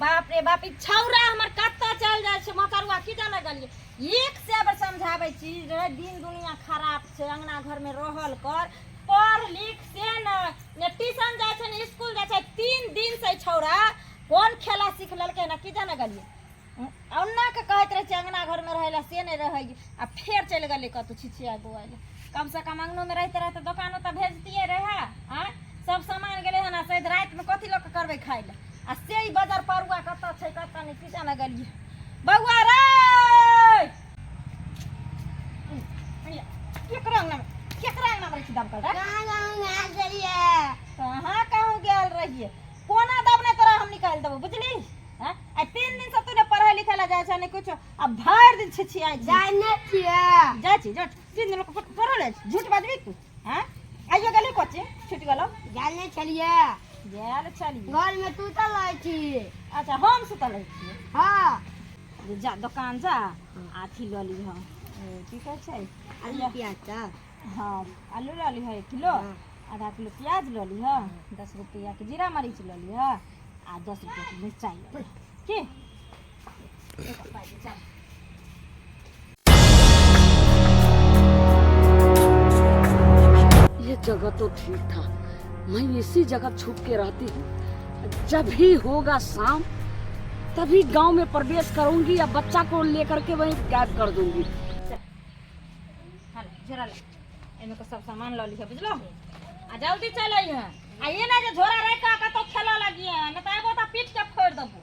बाप रे बाप, ई छौड़ा हमर कतऽ चल जाइ छै मकरुआ की जाने गेलियै। एक से बेर समझाबै छी रे, दिन दुनिया खराब छै, अंगना घरमे रहल कर, पढ़ लिख से ने, ने ट्यूशन जाइ छै ने स्कूल जाइ छै। 3 दिन से ई छौड़ा कोन खेला सीख लेलकै ने की जाने गेलियै। ओना के कहैत रहै छै अंगना घरमे रहै लए, से नहि रहै, आ फेर चलि गेलै कतहु छिछिया बौआइ लए। कमसँ कम अंगनोमे रहिते रहते दोकानो तऽ भेजतियै रहए। आँय, सब सामान गेलै हन, आ शायद रातिमे कथी लऽ कऽ करबै खाइ लए? आ से ई बजार परुआ कतऽ छै कतऽ नहि की जाने गेलियै। बौआ रे, केकरा अंगनामे, केकरा अंगनामे रहै छी दमकल रे? कहाँ कहूँ गेल रहियै? कोना दबने तोरा हम निकालि देबो, बुझली? हैं, आ 3 दिन से तू ने पढ़ै लिखै ला जाइ छै ने कुछो, आ भरि दिन छिछियाइ छी। जाइ नहि छियै। जाइ छी, जाइ छी। 3 दिन लोक पढ़ल अछि, झूठ बाजबी तू? हैं, आइयो गेली कोचिंग, छुटि गेलौ? जाइ नहि छलियै। गेल छलियै। घरमे सुतल रहै छी। अच्छा, हम सुतल रहै छियै? हँ। जे जा दोकान जा, अथी लऽ लीह, की कहै छै, आलू प्याज तऽ। हँ, आलू लऽ लीह 1 किलो, आधा किलो प्याज लऽ लीह, 10 रुपैआके जीरा मरीच लऽ लीह आ 10 रुपैआके मिरचाइ लऽ लीह। की एक पाइ दे, चल। ये जगह तो ठीक था, मैं इसी जगह छुप के रहती हूँ। जब भी होगा शाम तभी गांव में प्रवेश करूंगी या बच्चा को लेकर के वहीं गायब कर दूंगी। हल झोरा ले, एहिमे के सब सामान लऽ लिह, बुझलो? आ जल्दी चल अइहे, आ ई नहि जे झोरा राखि कऽ कतौ खेलऽ लगिहे, नहि तऽ एबो तऽ पीट के फोड़ि देबो।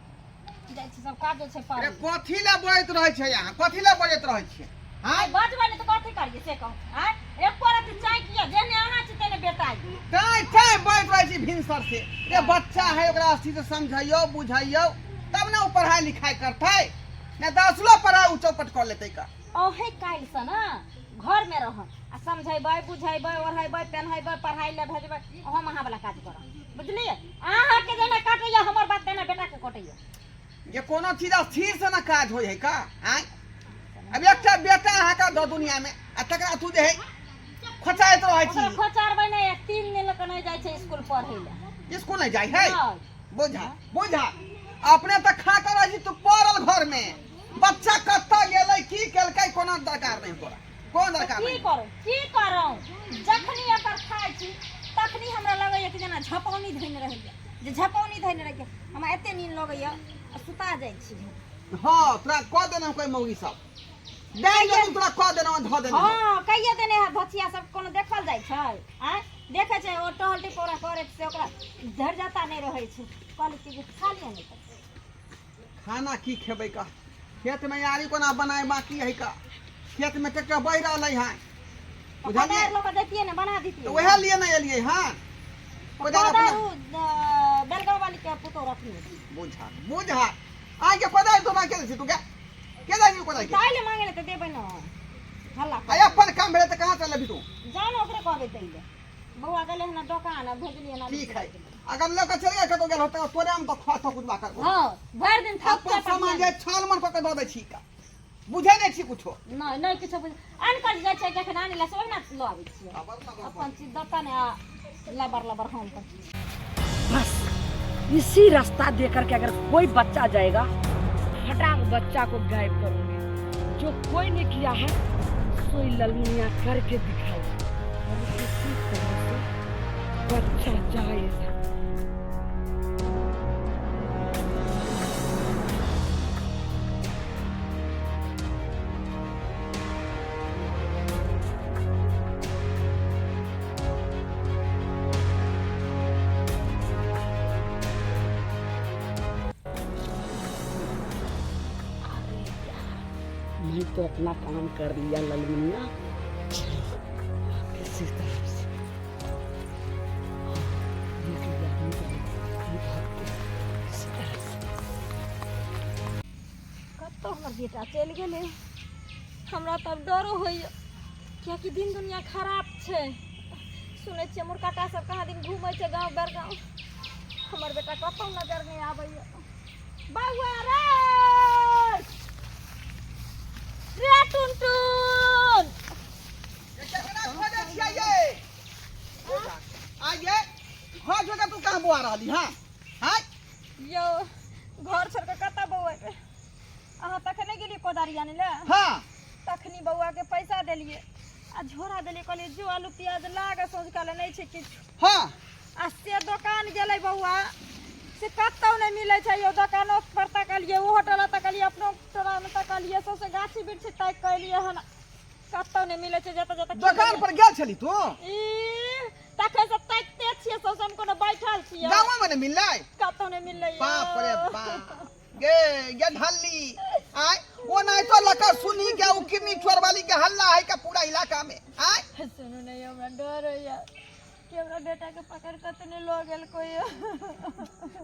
जाइ छी, सब काज छै अरे पर। कथी लए बजैत रहै छै अहाँ? कथी लए बजैत रहै छियै? आइ बजबै नहि तऽ कथी करियै से कहू? आँय, एको रत्ती चाँकि यऽ, जेहने अहाँ छी तेहने बेटा यऽ। टाँय टाँय बजैत रहै छी भिनसर से। रे बच्चा है, ओकरा अथी से समझैयौ बुझैयौ तब ने ओ पढ़ाइ लिखाइ करतै, नहि तऽ असलो पढ़ाइ ओ चौपट कऽ लेतै का। अहें काल्हिसँ ने घरमे रहब आ समझेबै बुझेबै, ओढ़ेबै पेन्हेबै, पढ़ाइ लए भेजबै। हम अहाँ वाला काज करब, बुझलियै? अहाँके जेना काटैया हमर बात तेना बेटाके कटैया। जे कोनो चीज स्थिर से ने काज होइ है का? आँय, अब एकटा बेटा अहाँके दऽ दुनियामे आ तकरा तू जे है खोचाइत रहै छी। ओकरा खोचारबै नहि, 3 दिन लऽ कऽ नहि जाइ छै स्कूल पढ़ै लए। स्कूल नहि जाइ है? नहि। बुझा बुझा, अपने तऽ खा कऽ रहै छी तू पड़ल घरमे, बच्चा कतऽ गेलै की केलकै कोनो दरकार नहि तोरा, कोनो दरकार की नहि। करू, की करू? जखनी एकर खाइ छी तखनी हमरा लगैया कि जेना झपौनी धैने रहैया, जे झपौनी धैने रहैया। हमरा एते नींद लगैया आ सुता जाइ छी। हँ, तोरा कऽ देने कोइ मौगी सब डाइन जमीन तोरा कऽ देने धऽ देने। हँ, कहिया देने है धचिया सब, कोनो देखल जाइ छै? आँय, देखै छै ओ टहल टिपोरा करै छै, ओकरा धरि जाता नहि रहै छै। कहली कि जे खा लिअ नहि तऽ। खाना की खेबै का? खेत में यारी कोना बनाए बाकी है का? खेत में ट्रैक्टर बहि रहलै है, बुझलियै? कोदारि लऽ कऽ जैतियै ने, बना दितियै। तऽ उएह लिए ने एलियै हँ। कोदारि कोदारि अपना ओ बेलगाँव वाली के पुतोह रखने छै। बुझा बुझा, आइ के कोदारि तोरा के दै छै? तू के के दै छै कोदारि के? ताहि लए मांगे लए तऽ देबै ने, हल्ला आइ अपन काम भेलै तऽ कहाँ से लेबही तू? जाउ ने, ओकरे कहबै दै लए। बौआ गेलै हन दोकान आ भेजलियै हन। ठीक है, अगर लऽ कऽ चलि गेल कतौ गेल होतै, तोरे हम तऽ खा थकुचबा करबो। हँ, भरि दिन थक अपन सामान जे छाल मन कऽ के दऽ दै छी का, बुझै नहि छी कुछो। नहि नहि, किछो बुझ आन कर जाइ छै, जखन आनै लए से ओहिना लऽ आबै छियै। अपन चीज दतऽ ने आ लबर लबर हम कर। बस इसी रास्ता दे करके अगर कोई बच्चा जाएगा, फटाक बच्चा को गायब करूंगी। जो कोई नहीं किया है सोई ललमुनिया करके दिखाई और किसी तरह से बच्चा जाएगा। मैं तो अपना काम कर लिया ललमुनिया, चलो किसी तरह से देख लिया आदमी को, भाग के किसी तरह से। कतऽ हमर बेटा चलि गेलै? हमरा तब डरो होइए, कियाकि दिन दुनिया खराब छै। सुनै छियै मुरकाटा सब कहाँ दिन घूमै छै गाँव बेर गाँव। हमर बेटा कतौ नजर नहि आबैए। बौआ रे, रे टुनटुन। केकरा खोजै छियै ये? आइये घर छोड़ के तू कहाँ बौआ रहली? हाँ हाँ। यौ, घर छोड़ के कतऽ बौएबै? अहाँ तखने गेलियै कोदारि आनै लए। हाँ। तखनी बौआ के पैसा देलियै आ झोरा देलियै, कहलियै जो आलू प्याज लाग, सोझका लए नहि छै किछु। हाँ। आ से दोकान गेलै बौआ, से कतौ नहि मिलै छै यौ। दोकानो पर तकलियै, ओ होटल तकलियै, अपनो टोलामे तकलियै, सौंसे गाछी बिरछी ताकि कऽ एलियै हन, कतौ नहि मिलै छै। जतऽ जतऽ दोकान पर गेल छली तू? ई तखन से ताकिते छियै सौंसे, हम कोनो बैठल छियै? गाँवो में नहि मिललै? कतौ नहि मिललै यौ। बाप रे बाप, गे गे ढल्ली आय, ओ नहीं तो लकर सुनी के उ किडनी चोर वाली के हल्ला है का पूरा इलाका में आय। सुनू नहीं, हमरा डर होइया कि हमरा बेटा के पकड़ के तऽ नहि लऽ गेल कोई।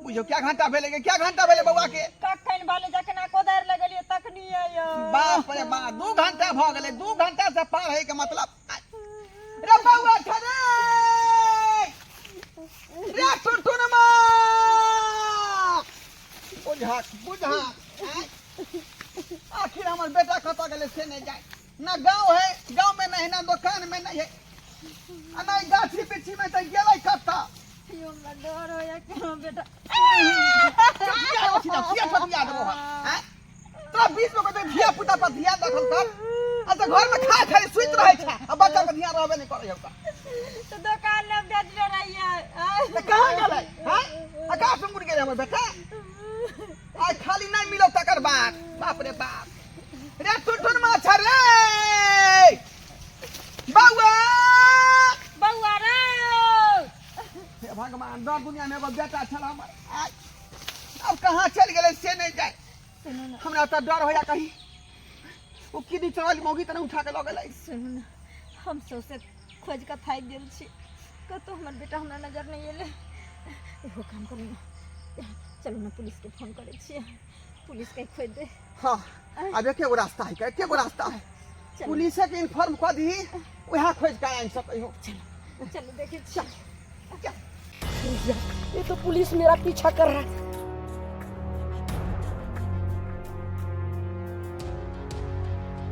बुझियौ क्या घंटा भेलै गे, क्या घंटा भेलै बौआ के? कखन भेलै? जखना कोदारि लगेलियै तखनी यौ। बाप रे बाप, 2 घंटा भऽ गेलै, 2 घंटा से पार है के मतलब। आय। रे बौआ ठरे रे टुनटुनमा, बुझाक बुझाक, आय। आखिर हमर बेटा कतऽ गेलै से नहि जाय। ना गाँव है, गाँव में नहीं है, ना दुकान में नहीं है, आ नहीं गाछी बिछी में, तऽ गेलै कतऽ? यौ हमरा डर होइया कि हमर बेटा किया छी किया ठकिया देबो हम? आँय? तोरा बीच में कोई धिया पुता पर ध्यान रखल कर, आ तऽ घर में खा खाली सुति रहै छै आ बच्चा पर ध्यान रहबे नहि करै हौ। तऽ दोकान मे बेचने रहियै। तऽ कहाँ गेलै? आँय, आकाश में उड़ गेलै हमर बेटा? आइ खाली नहि मिलो तकर बाद। बाप रे बाप, रे टुनटुन माछ रे बौआ, बौआ रे। हे भगवान, दर दुनिया में एगो बेटा छल हमर, आइ अब कहाँ चलि गेलै से नहि जाय। सुनू ने। हमरा तऽ डर होया कहीं ओ किदी चढ़ल मौगी तऽ नहि उठा के लऽ गेलै। सुनू ने, हम सौंसे खोजि कऽ थाकि गेल छी, कतहु हमर बेटा हमरा नजर नहि एलै। एगो काम करू ने, चलू ने पुलिसके फोन करै छियै, पुलिसके खोजि दे। हाँ, आब एके गो रास्ता है, एके गो रास्ता है। चलू। पुलिसे के इन्फॉर्म कऽ दही, वएह खोजि कऽ आनि सकै हो। चलू देखै छियै। ये तो पुलिस मेरा पीछा कर रहा है।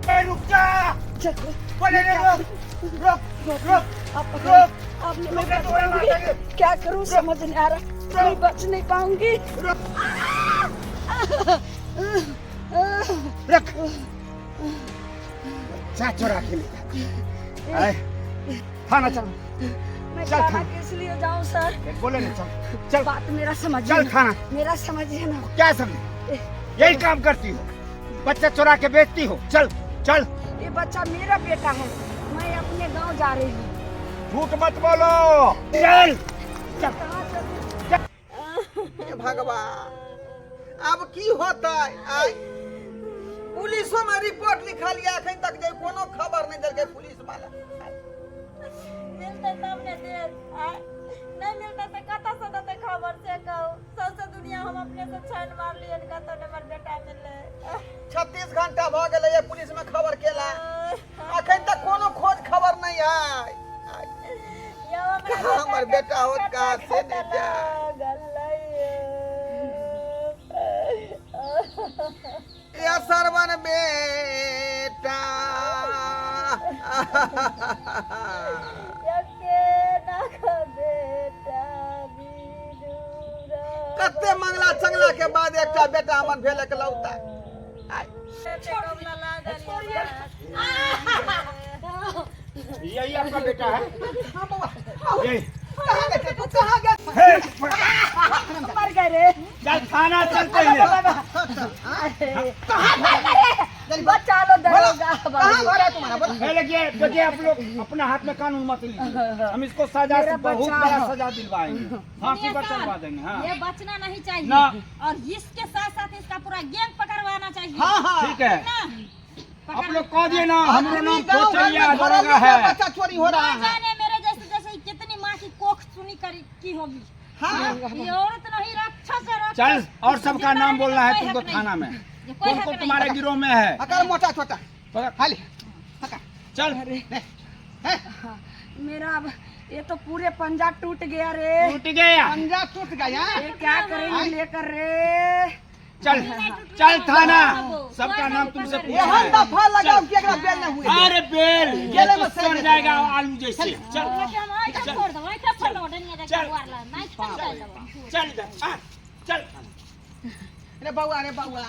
ए, रुक जा। चलो। बोले रे, रुक रुक रुक। आप पकड़ो। रुक। आप नहीं रुक, बच रुक, रुक, पाऊंगी। रुक। क्या करूं समझ नहीं आ रहा, मैं बच नहीं पाऊंगी। रख, बच्चा चुरा के ले जाती है। थाना चल। मैं चल थाना थाना। किस लिए जाऊं सर? बोले नहीं, चल चल। बात मेरा समझिए चल ना। थाना। मेरा समझिए ना। क्या समझे? यही काम करती हो, बच्चा चुरा के बेचती हो। चल चल। ये बच्चा मेरा बेटा है, मैं अपने गांव जा रही हूँ। झूठ मत बोलो, चल चल। कहाँ चलूं? हे भगवान, अब की होतै? आय पुलिसो में रिपोर्ट लिखलियै, अखन तक जे कोनो खबर नहि देलकै पुलिस वाला। मिलतै तब ने देत, आँय? नहि मिलतै तऽ कतऽसँ देतै खबर से कहू? सौंसे दुनिया हम अपने से छानि मारलियै, कतऽ ने हमर बेटा मिललै। 36 घंटा भऽ गेलै ये पुलिस में खबर केला, अखन तक कोनो खोज खबर नहि है। यौ हमरा कहाँ हमर बेटा होत, कहाँ से नहि जाय। गेलै। या सरवन बेटा, कते मंगला चंगला के बाद एकटा बेटा हमर भेल एकलौता। आय। यही आपका बेटा है? हाँ बौआ, आओ। यही। कहाँ गए तू, कहाँ गए? हे, मर गए रे। चल थाना चलते हैं। बचा लो दरोगा। कहाँ घर है तुम्हारा, बोलो। हे, देखिए देखिए, आप लोग अपना हाथ में कानून मत लीजिए, हम इसको सजा से मेरा बहुत बच्चा बड़ा है। सजा दिलवाएंगे, फांसी पर चढ़वा देंगे। हाँ, ये बचना नहीं चाहिए ना। और इसके साथ साथ इसका पूरा गैंग पकड़वाना चाहिए। हाँ हाँ, ठीक है। ना आप लोग कह दिए ना, हमारा नाम गाँव घर कोचैया में घरों दरोगा में है। बच्चा चोरी हो रहा ना है। जाने मेरे जैसे जैसे कितनी माँ की कोख सुनी करी की होगी। हाँ। ये औरत नहीं राक्षस है, राक्षस। चल, और सबका जिंदा नाम रहने बोलना का है कोई तुमको हक नहीं। थाना में। ये कोई कौन हक कौन नहीं। तुम्हारे गिरोह में है? अकर मोटा छोटा पकड़। खाली पकड़। चल। है। मेरा अब ये तो पूरे पंजा टूट गया रे। टूट गया। पंजा टूट गया। ये क्या करेंगे लेकर रे? चल चल थाना, सबका नाम तुमसे पूछा एहन है। दफा लगाओ कि एकरा बेल न हुए। अरे बेल ये गेले तो में सड़ जाएगा आलू जैसे। चल लेकिन हम ऐठा फोड़ देब, ऐठा फोड़ देब, डनिया जाके चल। बुआर ला, नहीं चल देब। चल इधर आ, चल थाना। रे बौआ, रे बौआ,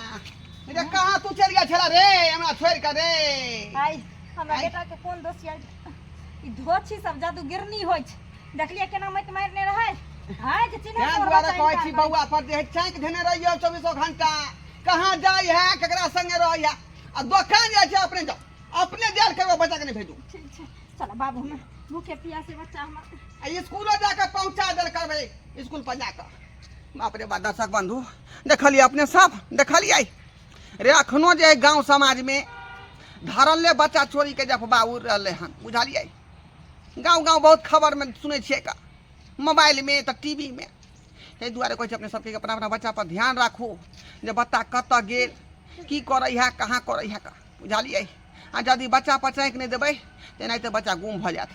रे कहाँ तू चलि गेल छला रे, हमरा छोड़ि कऽ रे? आइ हमरा आइ। बेटा के कोन दोष ये? ई धोछी सब जादूगिरनी होइ छै। देखलियै केना मति मारने रहै? आइ जे चिन्है तें तोहर दुआरे बच्चा कहै छी इनकार। बौआ पर जे चाँकि धेने रहियौ चौबीसो घंटा, कहाँ जाइ है, ककरा संगे रहै है। आ दोकान जाइ छै अपने जाउ, अपने जायल करबै, बच्चा के नहि भेजू। ठीक छै, चल बाबू, हमर भूखे प्यासे बच्चा हमर। आ स्कूलो जाकऽ पहुँचा देल करबै, स्कूल पर जाकऽ। बाप रे बाप। दर्शक बंधु, देखलियै अपने सब? देखलियै रे, अखनो जे है गाँव समाजमे धरले बच्चा चोरीके जे अफवाह उड़ि रहलै हन, बुझलियै? गाँव गाँव बहुत खबरमे सुनै छियै का, मोबाइलमे तऽ टी वी मे। ताहि दुआरे कहै छी अपने सबके, अपना अपना बच्चा पर ध्यान राखू जे बच्चा कतऽ गेल, की करै है, कहाँ करै है का, बुझलियै? आ यदि बच्चा पर चाँकि नहि देबै तऽ एनाहिते बच्चा गुम भऽ जायत।